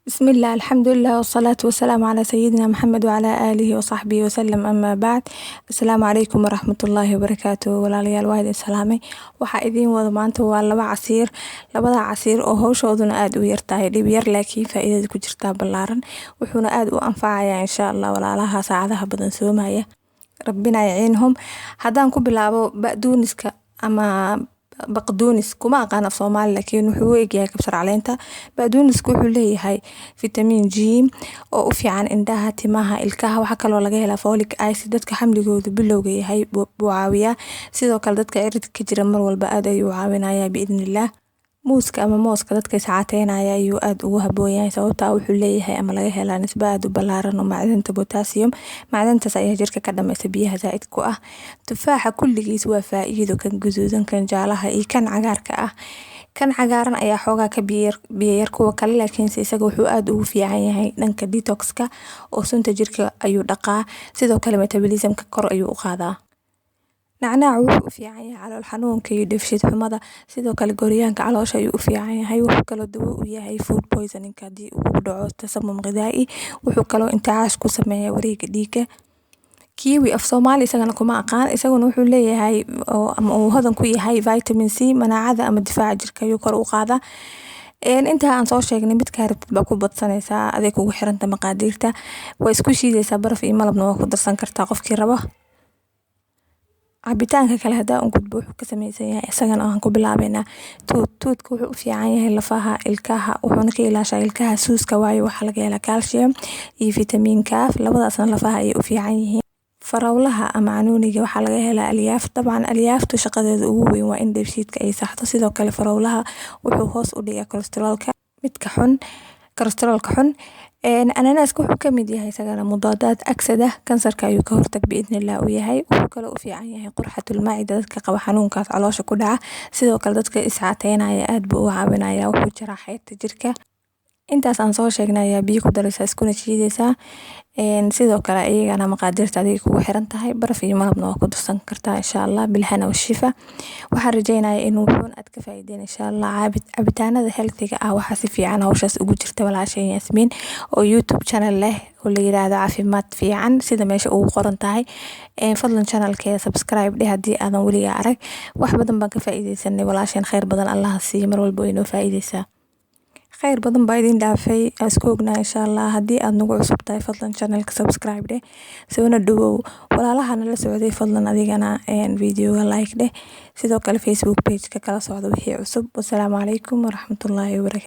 Bismillah, alxamdulilah, wasalaatu wasalaamu calaa sayidina Maxamed wacalaa aalihi wasaxbihi wasalam, amaa bacd. Asalaamu calaykum waraxmatullaahi wabarakaatu. Walaalayaal, waa idin salaamay. Waxaa idiin wada maanta waa laba casiir, labada casiir oo howshooduna aada u yartahay, dhib yar, laakiin faa-iidada ku jirtaa ballaaran. Wuxuuna aada u anfacayaa, insha Allah, walaalaha saacadaha badan soomaya. Rabbina yaciinhum. Haddaan ku bilaabo ba'duuniska ama baqduunis, kuma aqaan af Soomaali, laakiin wuxuu u egyahay kabsar caleenta. Ba'duunisku wuxuu leeyahay vitamin G oo u fiican indhaha, timaha, ilkaha. Waxaa kaloo laga helaa folic acid. Dadka xamligoodu bilowga yahay buu caawiyaa. Sidoo kale dadka ciridka ka jira mar walba aad ayuu u caawinayaa, biidnillaah. Muuska ama mooska dadka iscaateynaya ayuu aada ugu haboon yahay, sababtaa wuxuu leeyahay ama laga helaa nisbo aada u ballaaran oo macdanta potassium. Macdantaas ayaa jirka ka dhameysa biyaha zaaid ku ah. Tufaaxa kulligiis waa faa-iido, kan guduudan, kan jaalaha iyo kan cagaarka ah. Kan cagaaran ayaa xoogaa ka biyayar kuwa kale, laakiinse isaga wuxuu aada ugu fiican yahay dhanka detoxka oo sunta jirka ayuu dhaqaa. Sidoo kale metabolismka kor ayuu u qaadaa. Nacnaacu wuxuu u fiican yahay calool xanuunka iyo dheefshiid xumada. Sidoo kale gooryaanka caloosha ayuu u fiican yahay. Wuxuu kaloo dawo u yahay food poisoning haddii uu ku dhaco tasamum ghidaa'i. Wuxuu kaloo intacaash ku sameeyaa wareega dhiigga. Kiwi af Soomaali isagana kuma aqaan. Isaguna wuxuu leeyahay ama uu hodan ku yahay vitamin C. Manaacada ama difaaca jirka ayuu kor u qaadaa. Intaa aan soo sheegnay midkaa rabtid baa ku badsanaysaa, aday kugu xiranta maqaadiirta. Waa isku shiidaysaa, baraf iyo malabna waa ku darsan kartaa qofkii rabo. Cabitaanka kale haddaan u gudbo, wuxuu ka sameysan yahay isagana aan ku bilaabeynaa tuut. Tuutka wuxuu u fiican yahay lafaha, ilkaha, wuxuuna ka ilaashaa ilkaha suuska, waayo waxaa laga helaa calcium iyo vitamin K. Labadaasna lafaha ayay u fiican yihiin. Farawlaha ama canuuniga waxaa laga helaa alyaaf. Dabcan alyaaftu shaqadeeda ugu weyn waa in dheefshiidka ay saxdo. Sidoo kale farawlaha wuxuu hoos u dhigaa kolestaroolka, midka xun, kolestaroolka xun. Ananaaska wuxuu kamid yahay isagana mudaadaad aksada, kansarka ayuu ka hortag, biidnillah, u yahay. Wuxuu kaloo u fiican yahay qurxatul macida, dadka qaba xanuunkaas caloosha ku dhaca. Sidoo kale dadka iscaateynaya aad buu u caawinaya, wuxuu jaraa xeyrta jirka. Intaas aan soo sheegnay ayaa biyo ku daraysaa, iskuna shiidaysaa. Sidoo kale iyagana maqaadirta adiga kugu xiran tahay, baraf iyo malabna waa ku darsan kartaa, insha Allah, bilhana washifa. Waxaan rajeynayaa in wuxuun aad ka faa'iideen, insha Allah. Cabitaanada healthiga ah waxaa si fiican hawshaas ugu jirta walaashay Yasmiin oo YouTube channel leh oo la yiraahdo Caafimaad Fiican, sida meesha ugu qoran tahay. Fadlan channelkeeda subscribe dheh haddii aadan weligaa arag. Wax badan baan ka faa'iideysanay walaasheen, kheyr badan Allaha siiyo, mar walba way noo faa'iideysaa. Kheyr badan baa idin dhaafay, isku ognaa, insha Allah. Haddii aad nagu cusub tahay, fadlan channelka subscribe dheh, soona dhawow. Walaalaha nala socday, fadlan adigana videoga like dheh. Sidoo kale Facebook page ka kala socda wixii cusub. Wasalaamu calaykum waraxmatullaahi wabarakatu.